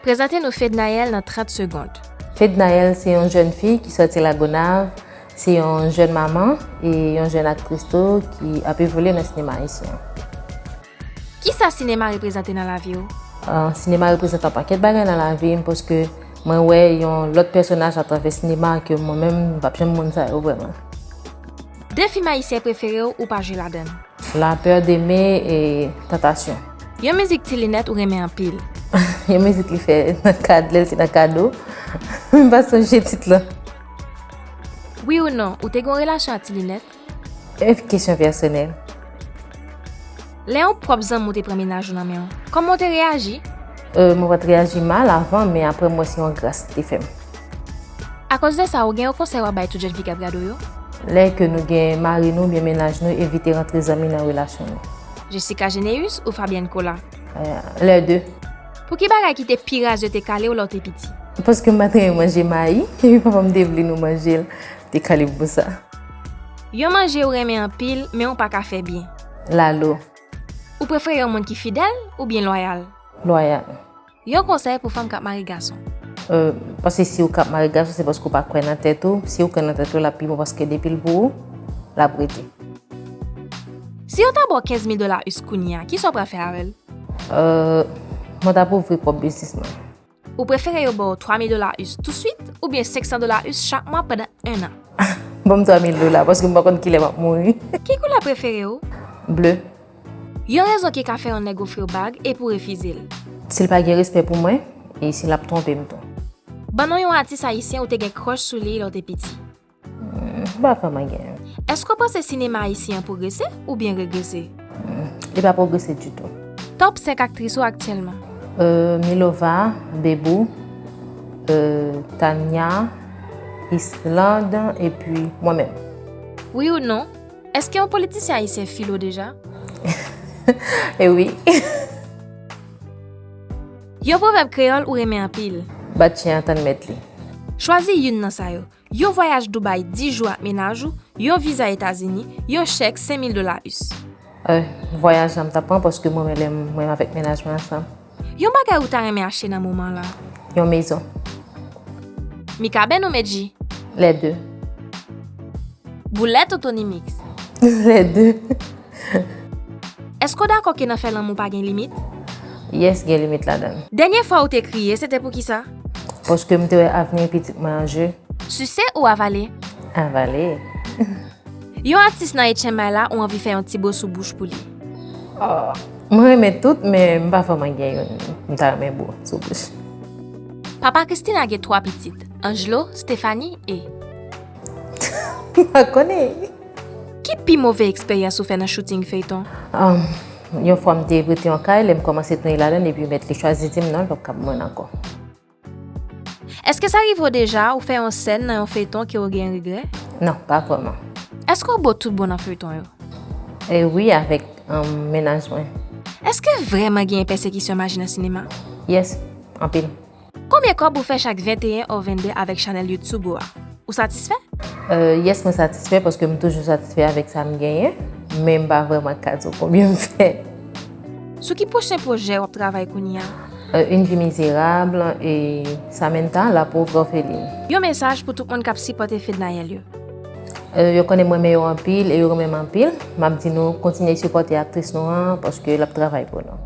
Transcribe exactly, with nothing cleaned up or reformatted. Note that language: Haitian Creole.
Prezante nou Fednaelle nan trant segonn. Fednaelle se yon jèn fi ki sòti Lagonav, se yon jèn manman e yon jèn aktris tou ki ap evolye nan sinema ayisyen an. Kisa sinema reprezante nan lavi w? Ah, sinema reprezante yon pakèt bagay nan lavi m, paske mwen wè yon lòt pèsonaj atravè sinema ke mwen menm m p ap janm moun sa yo vrèman. De fim ayisyen prefere w ou pa jwe ladan l? La peur d'aimer e Tentation. Yon mizik Ti Linèt ou renmen anpil? Yon mizik li fè nan kad, lè l te nan kado. M pa sonje tit lan. Wi ou non, ou te gen yon relasyon ak Ti Linèt? E kesyon pèsonèl. Lè yon pwòp zanmi w te pran mennaj ou nan men w, kòman w te reyaji? Euh, mwen pa t reyaji mal avan, men apre m wè se yon gras li te fè m. Akoz de sa, ou gen yon konsèy w ap bay tout jèn fi k ap gade w yo? Lè ke nou gen mari nou oubyen mennaj nou, evite rantre zanmi nan relasyon nou. Jessica Généus ou Fabienne Colas? Euh, les deux. Pou ki bagay ki te pi raz yo te kale w lè w te piti? Paske m pa t renmen manje mayi, epi papa m te vle nou manje l, te kale m pou sa. Yon manje ou renmen anpil, men ou pa ka fè byen? Lalo. Ou prefere yon moun ki fidèl oubyen lwayal? Lwayal. Yon konsèy pou fanm k ap mare gason? Euh, paske si w k ap mare gason, se paske w pa kwè nan tèt ou. Si w kwè nan tèt ou, l ap pi bon, paske depi l pou ou, l ap rete. Si yo ta ba w kenz mil dola us kounye a, kisa w pral fè avè l? Euh, mwen t ap ouvri pwòp biznis mwen. Ou prefere yo ba w twa mil dola us touswit oubyen senk san dola us chak mwa pandan en an? Ban m twa mil dola, paske m pa konn kilè m ap mouri. Ki koulè prefere w? Ble. Yon rezon ki ka fè yon nèg ofri w bag epi w refize l? Si l pa gen respè pou mwen, e si l ap twonpe m tou. Ban nou yon atis ayisyen ou te gen crush sou li lè w te piti. Hmm, m pa vrèman gen. Èske w panse sinema ayisyen an pwogrese oubyen regrese? Hmm, li pa pwogrese ditou. Top senk aktris ou aktyèlman? Euh, Milova, Bebou, euh, Tania, Islande, epi mwen menm. Wi ou non? Èske yon politisyen ayisyen file w deja? E wi. Yon pwovèb kreyòl ou renmen anpil? Bat chen an tann mèt li. Chwazi youn nan sa yo. Yon vwayaj Dubai dis jou ak mennaj ou, yon viza Etazini, yon chèk senk mil dola us. Euh, vwayaj la m ta pran paske mwen menm lè mwen avèk mennaj mwen ansanm. Yon bagay ou ta renmen achte nan moman la? Yon mezon. Mikaben ou Medji? Les deux. Boulèt ou Tony Mix? Les deux. Èske w dakò ke nan fè lanmou pa gen limit? Yes, gen limit ladan l. Dènye fwa ou te kriye, se te poukisa? Paske m te wè avni pitit mwen an je. Sise ou avale? Avale. Yon atis nan H M I la ou anvi fè yon ti bo sou bouch pou li? Ah, mwen renmen tout, men m pa vrèman gen youn m ta renmen bo sou bouch. Papa Christina gen twa pitit, Angelo, Stéphanie e... M pa konnen. Ki pi move eksperyans ou fè nan shooting feyton? Um, yon fwa m te prete yon kay, lè m kòmanse tounen ladan l, epi mèt li chwazi di m non, l p ap kab mwen ankò. Èske sa rive w deja ou fè yon sèn nan yon feyton ke w gen regrè? Non, pa vrèman. Èske w bo tout bon nan feyton yo? E wi, avèk, um, mennaj mwen. Èske vrèman genyen pèsekisyon maji nan sinema? Yes, anpil. Konbyen kòb ou fè chak venteyen o vennde avèk chanèl YouTube ou a? Ou satisfè? Euh, yes, mwen satisfè paske m toujou satisfè avèk sa m genyen, men m pa vrèman ka di w konbyen m fè. Sou ki pwochen pwojè w ap travay kounye a? Euh, Une vie misérable e Samantha, la pauvre orpheline. Yon mesaj pou tout moun k ap sipòte Fednaelle yo. Euh, yo konnen m renmen yo anpil e yo renmen m anpil. M ap di nou kontinye sipòte aktris nou an paske l ap travay pou nou.